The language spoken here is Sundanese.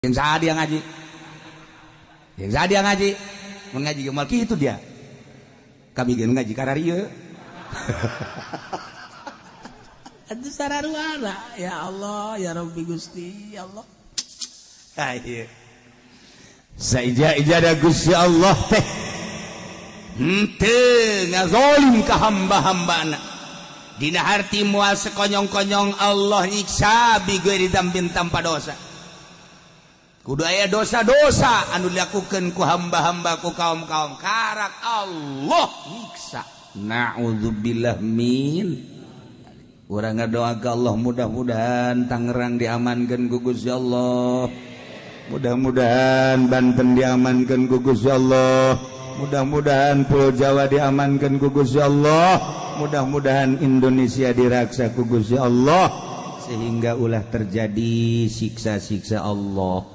Yang saha dia ngaji? Yang saha dia ngaji? Mun ngaji ge moal kitu dia. Kami ge ngaji kararieu. Atuh sararuana ya Allah ya Rabbi Gusti ya Allah. Ha ieu. Saija-ija da Gusti Allah teh henteu ngazolim ka hamba-hambana. Dina harti moal sekonyong-konyong Allah nyiksa bighairi dzambin tanpa dosa. Kudu aya dosa-dosa anu dilakukeun ku hamba-hamba ku kaum-kaum karak Allah nyiksa. Na'udzubillah min. Urang ngadoa ka Allah mudah-mudahan Tangerang diamankeun ku Gusti Allah. Mudah-mudahan Banten diamankeun ku Gusti Allah. Mudah-mudahan Pulau Jawa diamankeun ku Gusti Allah. Mudah-mudahan Indonesia diraksa ku Gusti Allah sehingga ulah terjadi siksa-siksa Allah.